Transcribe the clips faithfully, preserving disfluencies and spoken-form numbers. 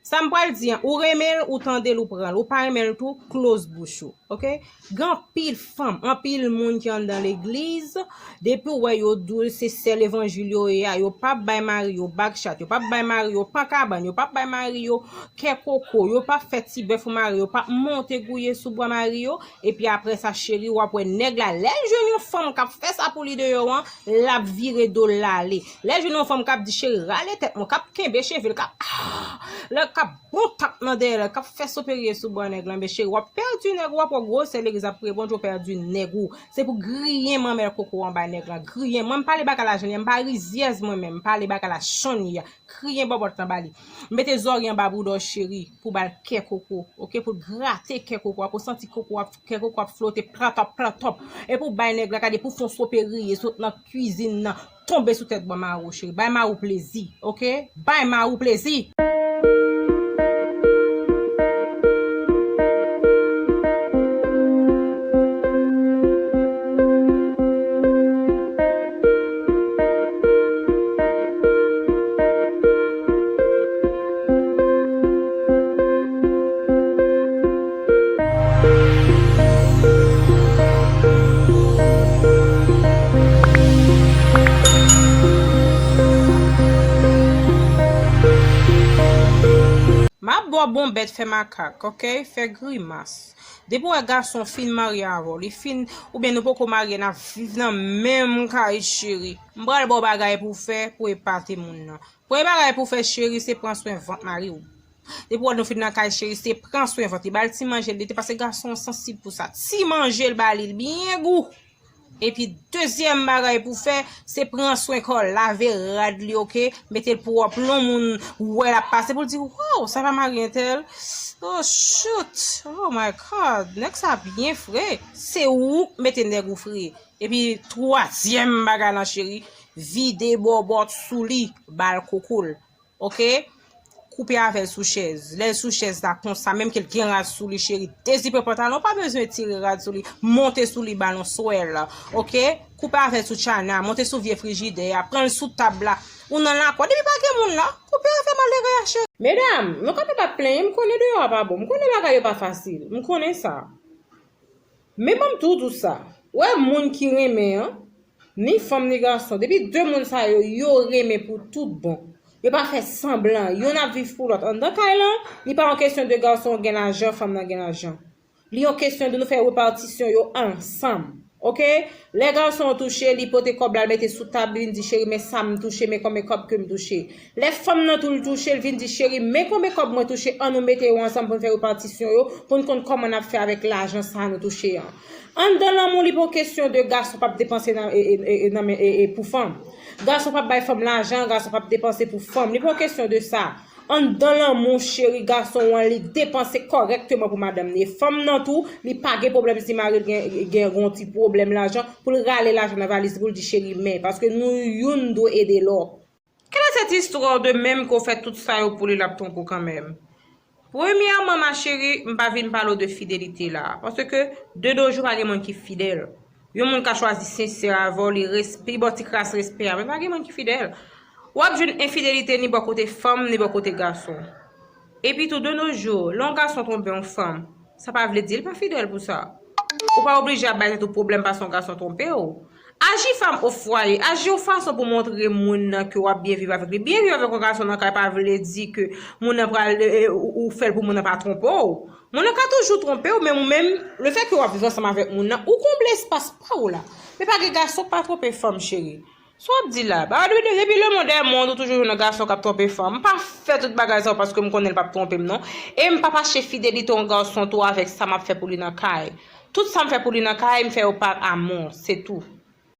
Sa m pral di an, ou renmen l, ou tande l, ou pran l. Ou pa renmen l tou, close bouch ou. Oke? Gen anpil fanm, anpil moun ki anndan legliz, depi w wè yo di w se sè levanjil yo ye a, yo p ap bay mari yo bag chat, yo p ap bay mari yo pan kabann, yo p ap bay mari yo kè koko, yo p ap fè ti bèf pou mari yo, p ap monte gouye sou bwa mari yo, epi apre sa, cheri, w ap wè nèg la, lè l jwenn yon fanm k ap fè sa pou li deyò an, l ap vire do l ale. Lè l jwenn yon fanm k ap di, "Cheri, rale tèt mwen," k ap kenbe cheve l, k ap, ah, lè k ap bon tap nan dèyè l, k ap fè soperye sou bò nèg lan, men cheri, w ap pèdi nèg ou, w ap wè gwosè legliz ap priye Bondye, w pèdi nèg ou. Se pou griyen manmèl koko anba nèg lan, griyen. Mwen, m pale bagay la jan li ye, m pa rizyèz mwen menm, m pale bagay la jan li ye. Kriyen bòbòt anba li. Mete zòrye anba bouda w, cheri, pou ba l kè koko, oke? Pou l grate kè koko a, pou santi koko a, kè koko ap flote, plantòp, plantòp. E pou bay nèg la, gade, pou fè yon soperye, sot nan kwizin nan, tonbe sou tèt bò mari w, cheri. Bay mari w plezi, oke? Bay mari w plezi. M ap ba w bon bèt fè makak, oke? Fè grimas. Depi w wè gason fin marye avè w, li fin, oubyen nou poko marye, n ap viv nan menm kay, cheri. M pral ba w bagay pou w fè, pou w epate moun nan. Premye bagay pou w fè, cheri, se pran swen vant mari w. Depi w wè nou fin nan kay, cheri, se pran swen vant li. Ba l ti manje, li te pase gason an sansib pou sa. Ti manje l ba li, l byen gou. Epi dezyèm bagay pou w fè, se pran swen kò l, lave rad li, oke? Mete l pwòp. Lè yon moun wè l ap pase, pou l di, "Wow, sa pa mari entèl? Oh, shoot! Oh my God, nèg sa byen fre." Se ou k mete nèg ou fre. Epi twazyèm bagay lan, cheri, vide bòbòt sou li, ba l koko l. Oke? Koupe avè l sou chèz. Lè l sou chèz la konsa, menm ke l gen rad sou li, cheri, dezipe pantalon, pa bezwen tire rad sou li, monte sou li, ba l yon swèl. Oke? Koupe avè l sou tchana, monte sou vye frijidè a, pran l sou tab la. Ou nan lakwa, depi pa gen moun la, koupe avè malere a, cheri. Medam, nou kanpe pa plenyen, m konnen deyò a pa bon, m konnen bagay yo pa fasil, m konnen sa. Men ban m tou di w sa, ou wè moun ki renmen an, ni fanm ni gason, depi de moun sa yo, yo renmen pou tout bon. Yo pa fè sanblan, yonn ap viv pou lòt. Anndan kay lan, li pa yon kesyon de gason gen lajan, fanm nan gen lajan. Li yon kesyon de nou fè repatisyon yo ansanm. Oke? Lè gason an touche, li pote kòb la, l mete sou tab, li vin di, "Cheri, men sa m touche, men konbyen kòb ke m touche." Lè fanm nan tou l touche, l vin di, "Cheri, men konbyen kòb mwen touche, ann nou mete yo ansanm pou n fè repatisyon yo, pou n konn kòman n ap fè avèk lajan sa a nou touche an." Anndan lanmou, li pa yon kesyon de gason p ap depanse nan, e, e, e, nan men, e, e, pou fanm. Gason p ap bay fanm lajan, gason p ap depanse pou fanm. Li pa yon kesyon de sa. Anndan lanmou, cheri, gason an, li depanse kòrèkteman pou madanm li. E fanm nan tou, li pa gen pwoblèm si mari l gen, gen yon ti pwoblèm lajan, pou l rale lajan nan valiz li, pou l di, "Cheri, men," paske nou youn dwe ede lòt. Quelle est cette histoire de menm ke w fè tout sa yo pou li, l ap twonpe w kanmenm? Premyèman, ma chérie, m pa vin pale w de fidelite la. Paske, de nos jours, pa gen moun ki fidèl. Yon moun ka chwazi sensè avè w, li respe-, li ba w ti kras respè a, men pa gen moun ki fidèl. W ap jwenn enfidelite ni bò kote fanm, ni bò kote gason. Epi tou, de nos jours, lè yon gason twonpe yon fanm, sa pa vle di l pa fidèl pou sa. Ou pa oblije ap bay tèt ou pwoblèm paske yon gason twonpe w. Aji femme au foyer, aji yon fason pou montre moun nan ke w ap byen viv avèk li. Byen viv avèk yon gason nan kay pa vle di ke moun nan pral, e, e, ou, ou fè l pou moun nan pa twonpe w. Moun nan ka toujou twonpe w, men ou menm, lefètke w ap viv ansanm avèk moun nan, ou konble espas pa w la. Men pa gen gason k pa twonpe fanm, cheri. Sa w ap di la? Ba, depi, depi le monde est monde, ou toujou jwenn yon gason k ap twonpe fanm. M pa fè tout bagay sa yo paske m konnen l p ap twonpe m, non. E m p ap achte fidelite yon gason tou avèk sa m ap fè pou li nan kay. Tout sa m fè pou li nan kay, m fè yo par amou, se tou.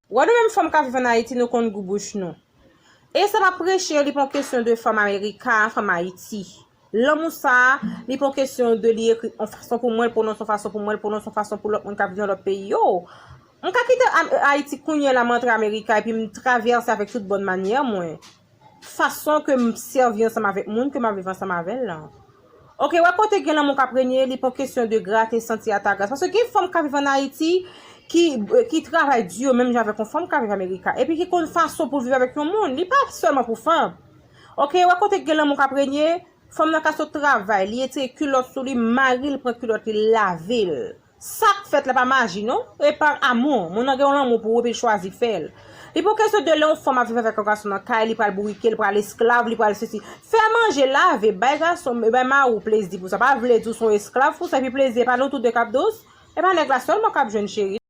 Wè nou menm fanm k ap viv ann Ayiti, nou konn gou bouch nou. E sa m ap preche yo, li pa yon kesyon de fanm Amerika, fanm Ayiti. Lanmou sa a, li pa yon kesyon de li ekri yon fason pou mwen, l pwononse yon fason pou mwen, l pwononse yon fason pou lòt moun k ap viv nan lòt peyi yo. M ka kite Am-, Ayiti kounye a la, m antre Amerika, epi m travèse avèk tout bòn manyè mwen. Fason ke m sèvi ansanm avèk moun ke m ap viv ansanm avè l lan. Oke, wè kote gen lanmou k ap renye, li pa yon kesyon de grate santi a ta gras. Paske gen fanm k ap viv ann Ayiti ki, ki travay di yo menm jan avèk yon fanm k ap viv Amerika. Epi ki konn fason pou l viv avèk yon moun. Li pa sèlman pou fanm. Oke, wè kote gen lanmou k ap renye, Fanm nan ka sot travay, li retire kilòt sou li, mari l pran kilòt li, lave l. Sa k fèt la pa maji non, e pa amou. Moun nan gen yon lanmou pou ou epi l chwazi fè l. Li pa kesyon de lè yon fanm ap viv avèk yon gason nan kay, li pral bourike, li pral esklav, li pral sesi. Fè manje, lave, bay gason, bay mari w plezi pou sa. Pa vle di w se yon esklav pou sa, epi plezi e pa nou tou de k ap dous. E pa nèg la sèlman k ap jwenn cheri.